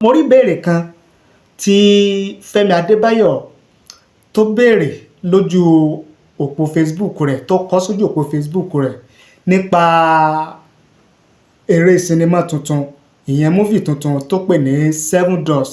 Mo rí ìbéèrè kan tí Fẹ́mi Adébáyọ̀ tó béèrè lójú òpó Facebook rẹ̀, tó kọ sójú òpó Facebook rẹ̀ nípa eré sinimá tuntun, ìyẹn movie tuntun tó pè ní Seven Doors,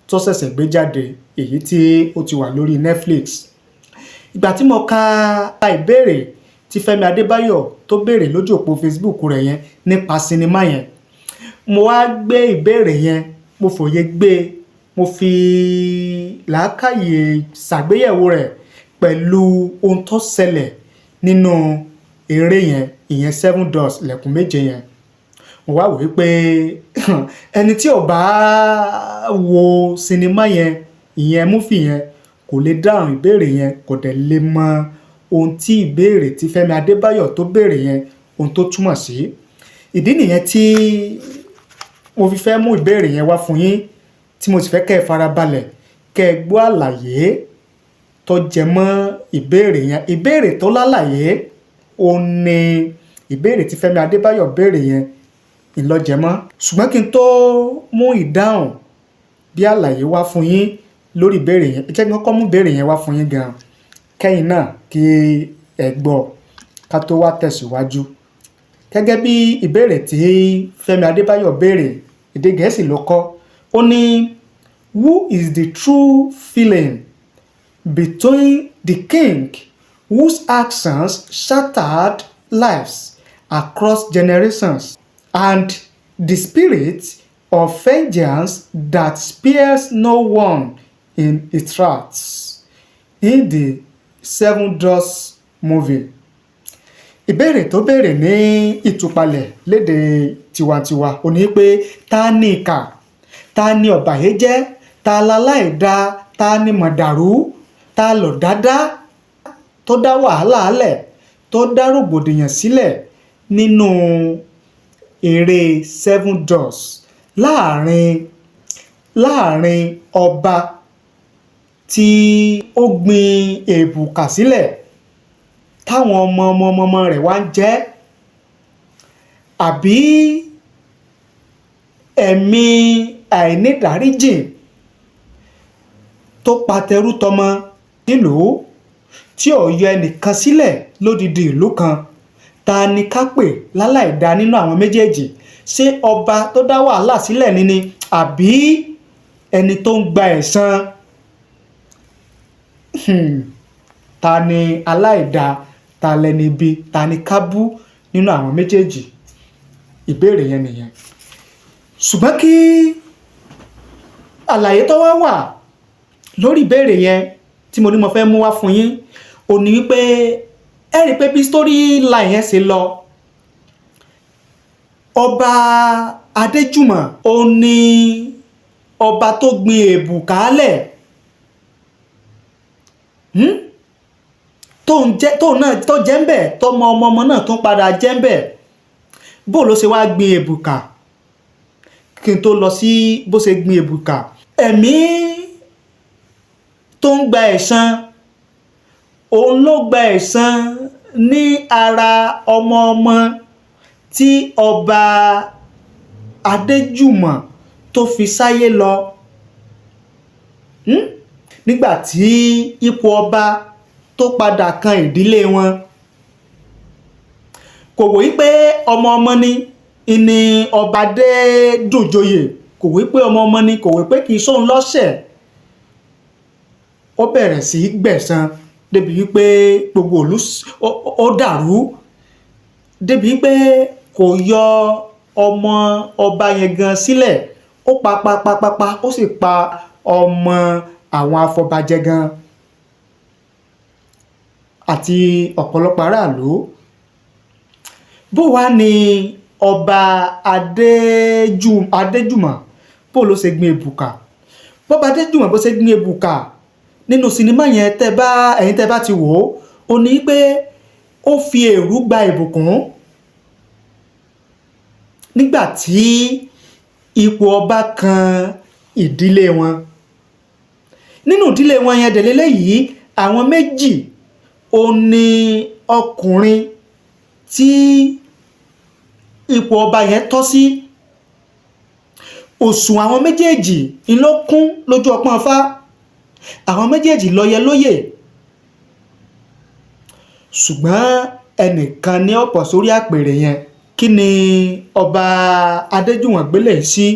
tó ṣẹ̀ṣẹ̀ gbé jáde, èyí tí ó ti wà lórí Netflix. Ìgbà tí mo ka ìbéèrè tí Fẹ́mi Adébáyọ̀ tó béèrè lójú òpó Facebook rẹ̀ yẹn nípa sinimá yẹn, mo wá gbé ìbéèrè yẹn, mo fòye gbé, mo fi làákàyè ṣàgbéyẹ̀wò rẹ̀ pẹ̀lú ohun tó ṣẹlẹ̀ nínú eré yẹn, ìyẹn Seven Doors, Lẹ̀kùn Méje yẹn. Mo wá wò wípé ẹni tí ò bá wo sinimá yẹn, ìyẹn movie yẹn, kò lè dáhùn ìbéèrè yẹn, kò dẹ̀ lè mọ ohun tí ìbéèrè tí Fẹ́mi Adébáyọ̀ tó béèrè yẹn, ohun tó túmọ̀ sí. Ìdí nìyẹn tí mo fi fẹ́ mú ìbéèrè yẹn wá fún yín, tí mo sì fẹ́ kẹ́ ẹ farabalẹ̀, kẹ́ ẹ gbọ́ àlàyé tó jẹ mọ́ ìbéèrè yẹn. Ìbéèrè tó lálàyé ó ní ìbéèrè tí Fẹ́mi Adébáyọ̀ béèrè yẹn ìlọ́jẹmọ́. Ṣùgbọ́n kí n tó mú ìdáhùn bí àlàyé wá fún yín lórí ìbéèrè yẹn, ẹ jẹ́ kí n kọ́kọ́ mú ìbéèrè yẹn wá fún yín gan, kẹ́yìn náà kí ẹ gbọ́, ká tó wá tẹ̀síwájú. Gẹ́gẹ́ bí ìbéèrè tí Fẹ́mi Adébáyọ̀ béèrè, èdè Gẹ̀ẹ́sì ló kọ. Ó ní, "Who is the true villain between the king whose actions shattered lives across generations and the spirit of vengeance that spares no one in its tracks in the Seven Doors movie?" Ìbéèrè tó béèrè ní ìtúpalẹ̀ lédè tiwantiwa ó ní pé, ta ni ìkà, ta ni ọ̀bàyéjẹ́, ta laláìda, ta ni mọ̀dàrú, ta lọ̀dádá tó dá wàhálà lẹ̀, tó dá rògbòdìyàn sílẹ̀ nínú eré Seven Doors, láàrin ọba tí ó gbin èbùkà sílẹ̀ táwọn ọmọ ọmọ ọmọ rẹ̀ wá ń jẹ, àbí ẹ̀mí àìnídàríjìn tó pa tẹrú tọmọ nílùú, tí ò yọ ẹnìkan sílẹ̀ lódidi ìlú kan? Ta ni ká pè láláìda nínú àwọn méjèèjì? Ṣé ọba tó dá wàhálà sílẹ̀ ní ni, àbí ẹni tó ń gba ẹ̀san? Ta ni aláìda? Ta lẹni ibi? Ta ni ká bú nínú àwọn méjèèjì? Ìbéèrè yẹn nìyẹn. Ṣùgbọ́n kí àlàyé tó wá wà lórí ìbéèrè yẹn tí mo ní mo fẹ́ mú wá fún yín, ò ní wípé ẹ rí i pé bí story line yẹn ṣe lọ, Ọba Adéjùmọ̀, ó ní ọba tó gbin èbùkálẹ̀, Tóun jẹ́, tóun náà tó jẹ́ ń bẹ̀, tọmọ ọmọ ọmọ náà tún padà jẹ́ ń bẹ̀. Bó ló ṣe wá gbin èbùkà? Kí n tó lọ sí bó ṣe gbin èbùkà, ẹ̀mí tó ń gba ẹ̀san, òun ló gba ẹ̀san ní ara ọmọ ọmọ tí Ọba Adéjùmọ̀ tó fi sáyé lọ, Nígbà tí ipò ọba tó padà kan ìdílé wọn, kò wòó pé ọmọ ọmọ ni ìní ọba Adédùnjoyè, kò wí pé ọmọ ọmọ ni, kò wí pé kì í sóun lọ́sẹ̀. Ó bẹ̀rẹ̀ sí í gbẹ̀san débi wípé gbogbo ìlú ó dàrú, débi wípé kò yọ ọmọ ọba yẹn gan sílẹ̀. Ó pa pa pa pa pa, ó sì pa ọmọ àwọn afọbajẹ gan àti ọ̀pọ̀lọpọ̀ aráàlú. Bó wá ní Ọba Adéjùmọ̀, bó ló ṣe gbin èbùkà? Bọ́ba Adéjùmọ̀ bó ṣe gbin èbùkà nínú sinimá yẹn, tẹ́ bá ẹ̀yin tẹ́ bá ti wò ó, ó ní pé ó fi èrú gba ìbùkún nígbà tí ipò ọba kan ìdílé wọn. Nínú ìdílé wọn yẹn dẹ̀ yìí, àwọn méjì ó ní ọkùnrin tí ipò ọba yẹn tọ́ sí. Òṣùwọ̀n àwọn méjèèjì ń ló kún lójú ọpọ́n Ifá. Àwọn méjèèjì lọ́yẹ lóyè, ṣùgbọ́n ẹnìkan ní ọ̀pọ̀ sórí àpèrè yẹn. Kí ni ọba Adéjùwọ̀n gbélé sí?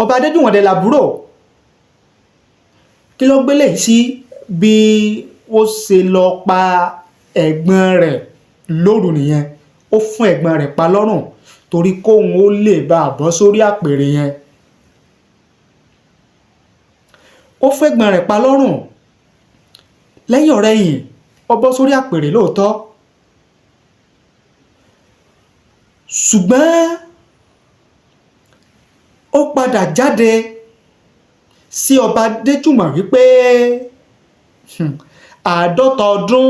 Ọba Adéjùwọ̀n dẹ̀ làbúrò. Kí ló gbélé sí? Bí ó ṣe lọ pa ẹ̀gbọ́n rẹ̀ lóru nìyẹn. Ó fún ẹ̀gbọ́n rẹ̀ pa lọ́rùn torí kóun ó lè bá a bọ́ sórí àpèrè yẹn. Ó fún ẹ̀gbọ́n rẹ̀ pa lọ́rùn. Lẹ́yìn ọ̀rẹyìn, ó bọ́ sórí àpèrè lóòótọ́, ṣùgbọ́n ó padà jáde sí ọba Adéjùmọ̀ wípé 50 ọdún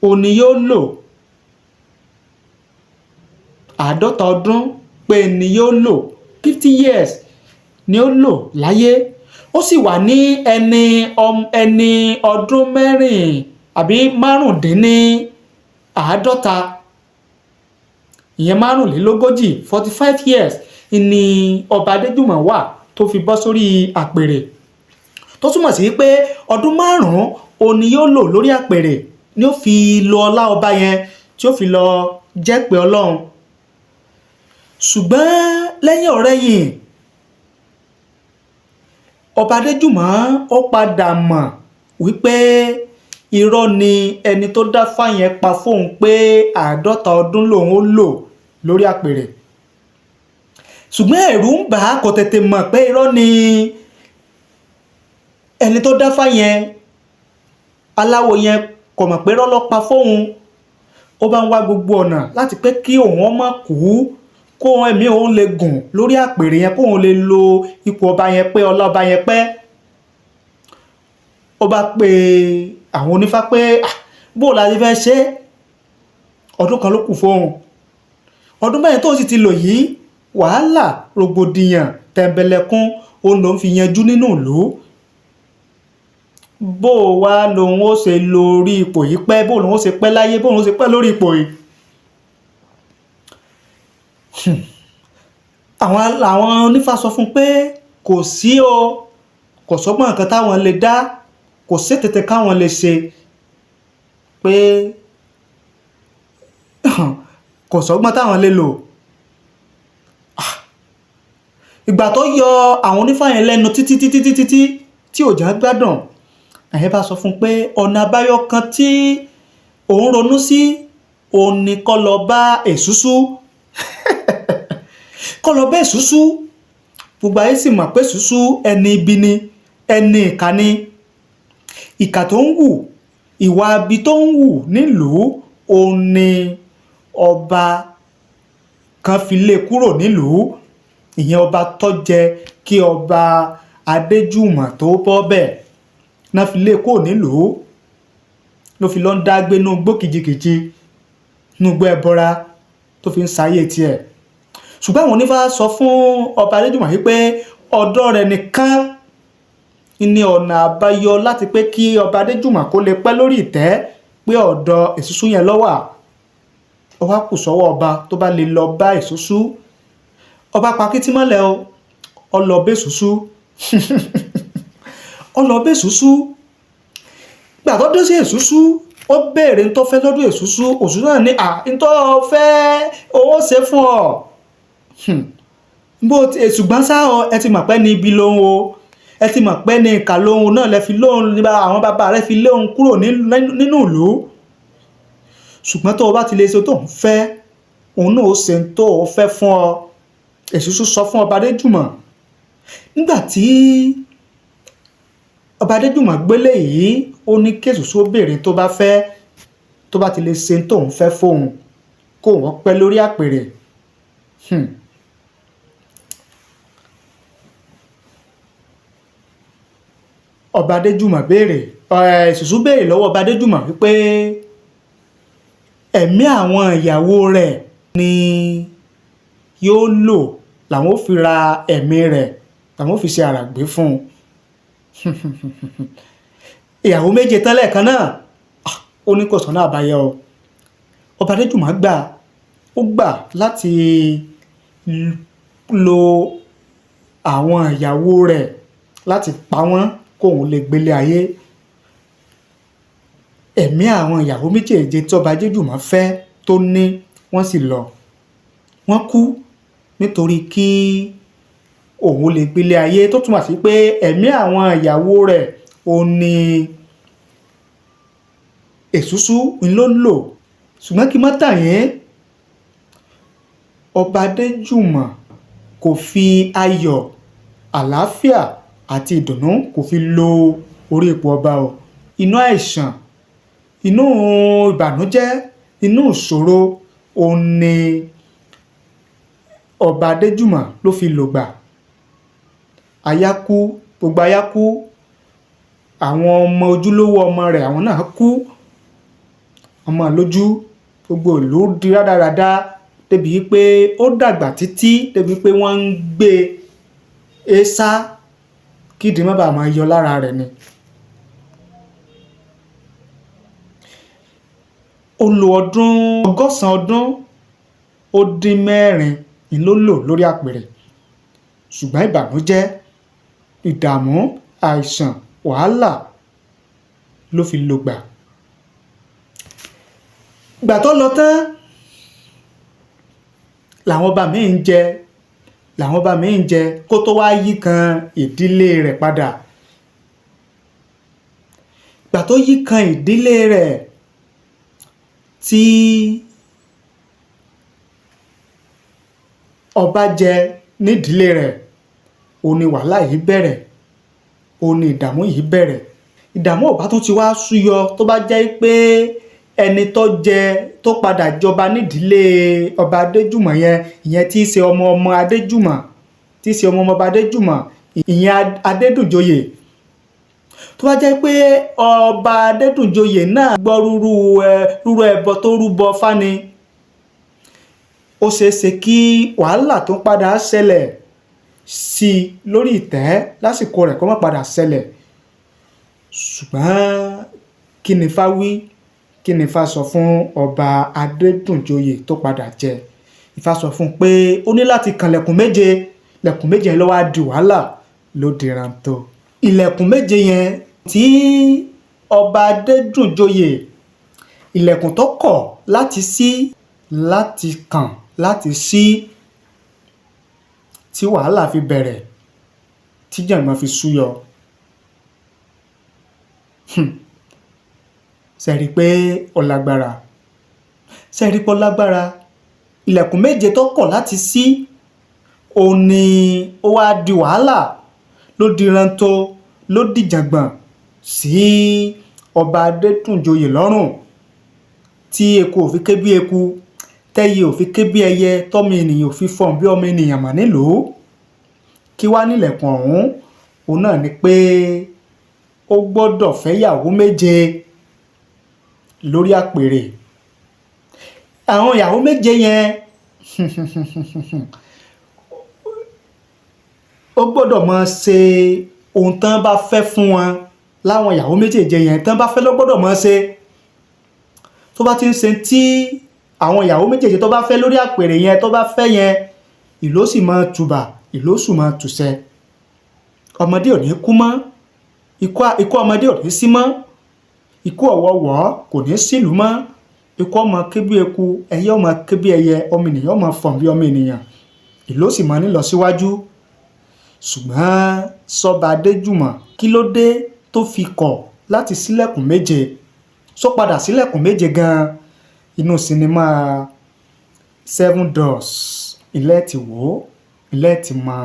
òní yóò lò, 50 ọdún pé ni yóò lò, 50 years ni ó lò láyé. Ó sì wà ní ẹni ọdún mẹ́rin àbí 45, ìyẹn 45, 45 years ni ọba Adéjùmọ̀ wà tó fi bọ́ sórí àpèrè, tó túmọ̀ sí pé ọdún 5 òní yóò lò lórí àpèrè ni ó fi lo ọlá ọba yẹn tí ó fi lọ jẹ́ pé Ọlọ́run. Ṣùgbọ́n lẹ́yìn ọ̀rẹyìn, ọba Adéjùmọ̀ ó padà mọ̀ wípé irọ́ ni ẹni tó dáfá yẹn pa fóun pé 50 ọdún lòun ó lò lórí àpèrè. Ṣùgbọ́n ẹ̀rù ń bà á, kò tètè mọ̀ pé irọ́ ni ẹni tó dáfá yẹn, aláwo yẹn kò mọ̀ pé irọ́ ló pa fóun. Ó bá ń wá gbogbo ọ̀nà láti pé kí òun ó má kú, kó ẹ̀mí òun lè gùn lórí àpèrè yẹn, kóun lè lo ipò ọba yẹn pé, ọlá ọba yẹn pẹ́. Ó bá pe àwọn onífá pé bó la ti fẹ́ ṣe, ọdún kan ló kù fóun, ọdún mẹ́rin tó sì ti lò yìí, wàhálà, rògbòdìyàn, tẹ̀m̀bẹ̀lẹ̀kun òun ló ń fi yanjú nínú ìlú. Bó wá lòun ó ṣe lórí ipò yìí pẹ́, bó lòun ó ṣe pẹ́ láyé, bó lòun ó ṣe pẹ́ lórí ipò yìí. Àwọn onífá sọ fún un pé kò sí o, kò sọ́gbọ́n nǹkan táwọn lè dá, kò sí tètè káwọn lè ṣe, pé kò sọ́gbọ́n táwọn lè lò. Ìgbà tó yọ àwọn onífá yẹn lẹ́nu títí títí títí tí ò já gbádùn, àyẹn bá sọ fún un pé ọ̀nà àbáyọ kan tí òun ronú sí òun ni kó lọ bá Èsúsú. Kó lọ bá Èsúsú. Gbogbo ayé sì mọ̀ pé Èsúsú ẹni ibi ni, ẹni ìkà ni. Ìkà tó ń wù, ìwà ibi tó ń wù nílùú òun ni ọba kan fi lé kúrò nílùú. Ìyẹn ọba tó jẹ kí ọba Adéjùmọ̀ tó bọ́ bẹ́ẹ̀ náà fi lé kúrò nílùú, ló fi lọ ń dá gbé nú igbó kìjikìji, nú igbó ẹbọra tó fi ń sáyé tiẹ̀. Ṣùgbọ́n àwọn onífá sọ fún ọba Adéjùmọ̀ wípé ọ̀dọ̀ rẹ̀ nìkan ní ọ̀nà àbáyọ láti pé kí ọba Adéjùmọ̀ kó lè pẹ́ lórí ìtẹ́, pé ọ̀dọ̀ Èsúsú yẹn ló wà. Ó wá kù sọ́wọ́ ọba tó bá lè lọ bá Èsúsú. Ọba pa kítí mọ́lẹ̀ o, ó lọ bá Èsúsú. Ó lọ bá Èsúsú. Ìgbà tó dé sí Èsúsú, ó béèrè ń tó fẹ́ lọ́dún Èsúsú. Èsúsú náà ní ń tó fẹ́ owó ṣe fún ọ. Bó ti ṣùgbọ́n ṣá o, ẹ ti mọ̀ pé ní ibi lòun o, ẹ ti mọ̀ pé ní ìkà lòun náà lẹ fi lóun, ní àwọn bàbá rẹ fi lóun kúrò nínú ìlú. Ṣùgbọ́n tó o bá ti lè ṣe tó ń fẹ́, òun náà ó ṣe tó o fẹ́ fún ọ. Èsúsú sọ fún ọba Adéjùmọ̀. Nígbà tí ọba Adéjùmọ̀ gbélé yìí, ó ní kí Èsúsú ó béèrè tó bá fẹ́, tó bá ti lè ṣe tó ń fẹ́ fóun, kó wọ́n pẹ́ lórí àpèrè. Ọba Adéjùmọ̀ béèrè, Èsúsú béèrè lọ́wọ́ ọba Adéjùmọ̀ wípé ẹ̀mí àwọn ìyàwó rẹ̀ ni yóò lò, làwọn ó fi ra ẹ̀mí rẹ̀, làwọn ó fi ṣe àràgbé fún un. Ìyàwó méje tán lẹ́ẹ̀kan náà, ó ní kò sọ́nà àbáyọ. Ọba Adéjùmọ̀ gbà, ó gbà láti lo àwọn ìyàwó rẹ̀ láti pa wọ́n kóun lè gbélé ayé. Ẹ̀mí àwọn ìyàwó méjèèje tí ọba Adéjùmọ̀ fẹ́ tó ní, wọ́n sì lọ, wọ́n kú nítorí kí òun lè gbélé ayé, tó túmọ̀ sí pé ẹ̀mí àwọn ìyàwó rẹ̀ ò ní Èsúsú ló lò. Ṣùgbọ́n kí n má tàn yín, ọba Adéjùmọ̀ kò fi ayọ̀, àlàáfíà àti ìdùnnú kò fi lo orí ipò ọba o. Inú àìsàn, inú ìbànújẹ́, inú ìṣòro òun ni ọba Adéjùmọ̀ ló fi lògbà. Aya kú, gbogbo aya kú, àwọn ọmọ ojúlówó ọmọ rẹ̀ àwọn náà kú, ọmọ lójú, gbogbo ìlú di rádaràda débi pé ó dàgbà títí débi pé wọ́n ń gbé e sá kídìí má bàa máa yọ lára rẹ̀ ni. Ó lo ọdún 184 ni ló lò lórí àpèrè, ṣùgbọ́n ìbànújẹ́, ìdààmú, àìsàn, wàhálà ló fi lògbà. Ìgbà tó lọ tán làwọn ọba míì ń jẹ, làwọn ọba míì ń jẹ kó tó wá yí kan ìdílé rẹ̀ padà. Ìgbà tó yí kan ìdílé rẹ̀ tí ọba jẹ nídìílé rẹ̀, òun ni wàhálà yìí bẹ̀rẹ̀, òun ni ìdààmú yìí bẹ̀rẹ̀. Ìdààmú ọba tó ti wá súyọ tó bá jẹ́ pé ẹni tó jẹ tó padà jọba nídìílé ọba Adéjùmọ̀ yẹn, ìyẹn tí í ṣe ọmọ ọmọ Adéjùmọ̀, tí í ṣe ọmọ ọmọ ọba Adéjùmọ̀, ìyẹn Adédùnjoyè, tó bá jẹ́ pé ọba Adédùnjoyè náà gbọ́ rúrú ẹbọ tó rúbọ fáni, ó ṣeé ṣe kí wàhálà tó padà ṣẹlẹ̀ sí i lórí ìtẹ́ lásìkò rẹ̀ kó má padà ṣẹlẹ̀. Ṣùgbọ́n kí ni Ifá wí? Kí ni Ifá sọ fún ọba Adédùnjoyè tó padà jẹ? Ifá sọ fún un pé ó ní láti kan lẹ̀kùn méje. Lẹ̀kùn méje yẹn ló wá di wàhálà, ló di rántó. Ilẹ̀kùn méje yẹn tí ọba Adédùnjoyè, ilẹ̀kùn tó kọ̀ láti ṣí, láti kàn, láti ṣí, tí wàhálà fi bẹ̀rẹ̀, tí jàngbọ̀n fi súyọ. Ṣé rí pé ó lágbára? Ṣé rí pé ó lágbára? Ilẹ̀kùn méje tó kọ̀ láti ṣí, òun ni ó wá di wàhálà, ló di rántó, ló di jàngbọ̀n sí ọba Adédùnjoyè lọ́rùn, tí eku ò fi ké bí eku, tẹ́yẹ ò fi ké bí ẹyẹ, tọ́mọ ènìyàn ò fi fọhùn bí ọmọ ènìyàn mọ̀ nílùú. Kí wá nílẹ̀kùn ọ̀hún? Òun náà ni pé ó gbọ́dọ̀ fẹ́yàwó méje lórí àpèrè. Àwọn ìyàwó méje yẹn ó gbọ́dọ̀ máa ṣe ohun tán bá fẹ́ fún wọn. Láwọn ìyàwó méjèèje yẹn tán bá fẹ́ ló gbọ́dọ̀ máa ṣe. Tó bá ti ń ṣe tí àwọn ìyàwó méjèèje tó bá fẹ́ lórí àpèrè yẹn tó bá fẹ́ yẹn, ìlú ó sì máa tùbà, ìlú ó sì máa tùṣẹ. Ọmọdé ò ní kú mọ́, ikú ọmọdé ò ní sí mọ́, ikú ọ̀wọ̀ọ̀wọ́ kò ní sílùú mọ́, ikú ọmọ ké bí eku, ẹyẹ ọmọ ké bí ẹyẹ, ọmọ ènìyàn ọmọ fọ̀n bí ọmọ ènìyàn, ìlú ó sì máa nílọ síwájú. Ṣùgbọ́n sọba Adéjùmọ̀ kí ló dé tó fi kọ̀ láti ṣílẹ̀kùn méje? Só padà sílẹ̀kùn méje gan-an? Inú sinimá Seven Doors ilẹ̀ ti wò ó, ilẹ̀ ti mọ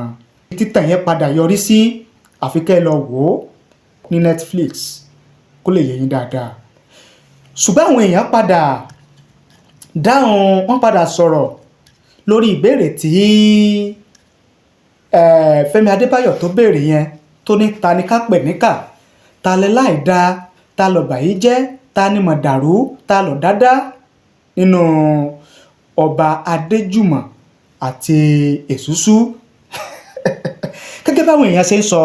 títàn yẹn padà yọrí sí, àfi kẹ́ ẹ lọ wò ó ní Netflix kó lè yé yín dáadáa. Ṣùgbọ́n àwọn èèyàn padà dáhùn, wọ́n padà sọ̀rọ̀ lórí ìbéèrè tí Fẹ́mi Adébáyọ̀ tó béèrè yẹn, tó ní ta ni ká pè níkà, ta lẹ láì da, ta lọ bàyí jẹ́, ta ni mọ̀dàrú, ta lọ dáadáa nínú ọba Adéjùmọ̀ àti Èsúsú. Gẹ́gẹ́ báwọn èèyàn ṣe ń sọ,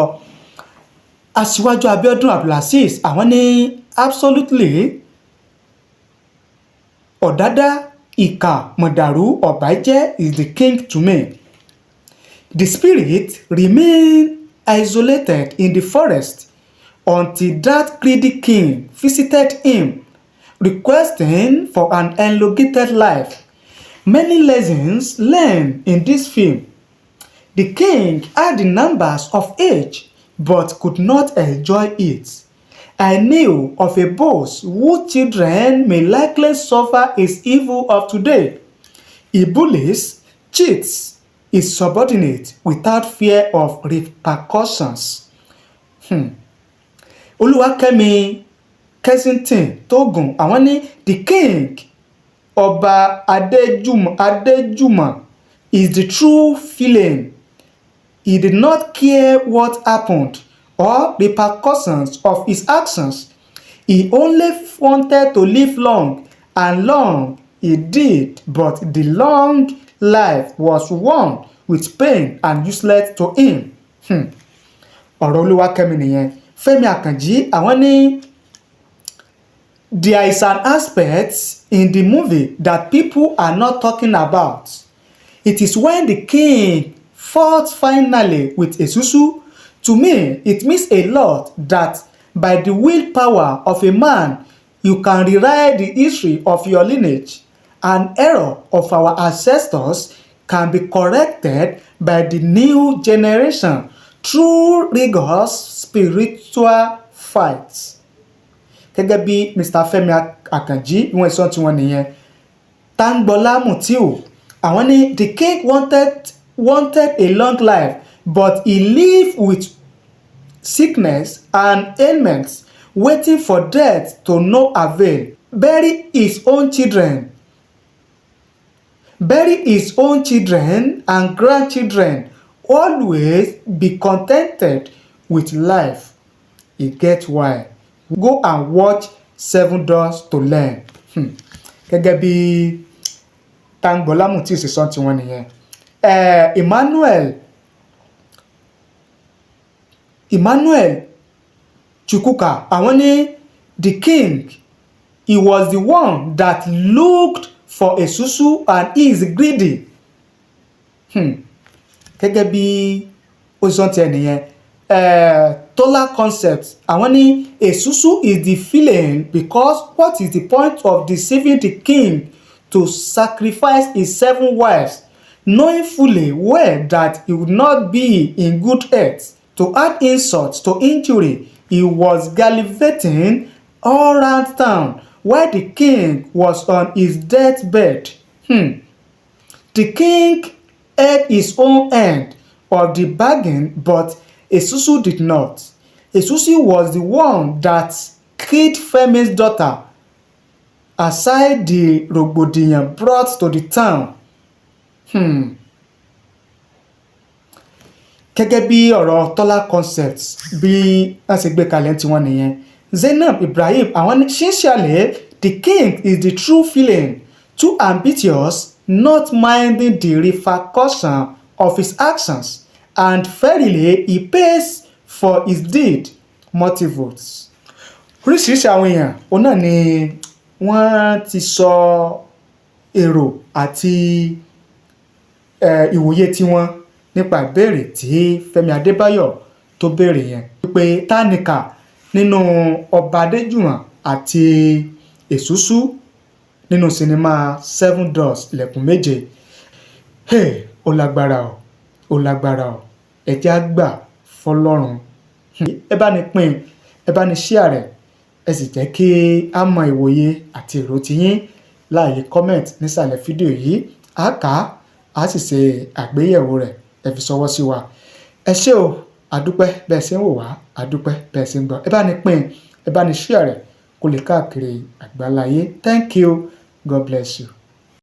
Aṣíwájú Abíọ́dún Abdulazeez àwọn ní absolutely ọ̀dádá, ìkà, mọ̀dàrú, ọ̀bàjẹ́ is the king to me. The spirit remained isolated in the forest until that greedy king visited him, requesting for an elongated life. Many lessons learned in this film. The king had the numbers of age but could not enjoy it. I knew of a boss whose children may likely suffer his evil of today. He bullies, cheats his subordinate without fear of repercussions. Olúwakẹ́mi Kensington Tógùn, àwọn ní the king, Ọba Adéjùmọ̀, Adéjùmọ̀ is the true villain. He did not care what happened or repercussions of his actions. He only wanted to live long, and long he did, but the long life was one with pain and useless to him. Ọ̀rọ̀ Olúwakẹ́mi nìyẹn. Fẹ́mi Àkànjí, àwọn ní there is an aspect in the movie that people are not talking about. It is when the king fought finally with Esusu. To me, it means a lot that by the willpower of a man, you can rewrite the history of your lineage. An error of our ancestors can be corrected by the new generation through rigorous spiritual fights. Gẹ́gẹ́ bí Mr. Fẹ́mi Àkànjí bí wọ́n sọ tiwọn nìyẹn. Tangbola Mutiu, àwọn ní the king wanted a long life, but he lived with sickness and ailments, waiting for death to no avail. Bury his own children and grandchildren. Always be contented with life. E get why. Go and watch Seven Doors to learn. Gẹ́gẹ́ bí Tangbola Mutiu ṣe sọ tiwọn nìyẹn. Emmanuel Chukwuka, àwọn ní the king, he was the one that looked for Esusu and he is greedy. Gẹ́gẹ́ bí ó sọ tiẹ̀ nìyẹn. Tola Concept, àwọn ní Esusu is the villain because what is the point of deceiving the king to sacrifice his seven wives, knowing fully well that he would not be in good health? To add insult to injury, he was gallivanting all round town while the king was on his deathbed. The king had his own end of the bargain, but Esusu did not. Esusu was the one that killed Femi's daughter aside the rògbòdìyàn brought to the town. Gẹ́gẹ́ bí ọ̀rọ̀ Tola Concept bí wọ́n ṣe gbé kalẹ̀ tiwọn nìyẹn. Zainab Ibrahim, àwọn ní sincerely, the king is the true villain, too ambitious, not minding the repercussion of his actions, and verily he pays for his deed. Multiples. Oríṣiríṣi àwọn èèyàn òun náà ni wọ́n ti sọ èrò àti ìwòye tiwọn nípa ìbéèrè tí Fẹ́mi Adébáyọ̀ tó béèrè yẹn, wípé ta nìkà nínú Ọba Adéjùmọ̀ àti Èsúsú nínú sinimá Seven Doors, Ìlẹ̀kùn Méje. Hey, ó lágbára o, ó lágbára o. Ẹ jẹ́ á gbà fọlọ́run. Ẹ bá ní pín, ẹ bá ní share rẹ̀, ẹ sì jẹ́ kí á mọ ìwòye àti èrò tiyín láàyè comment nísàlẹ̀ fídíò yìí. Á kà á, á sì ṣe àgbéyẹ̀wò rẹ̀. Ẹ fi ṣọwọ́ sí wa. Ẹ ṣé o, àdúpẹ́ bẹ́ẹ̀ ṣe ń wò wá, àdúpẹ́ bẹ́ẹ̀ ṣe ń gbọ́. Ẹ bá ní pín, ẹ bá ní share rẹ̀ kó lè káàkiri àgbáláyé. Thank you. God bless you.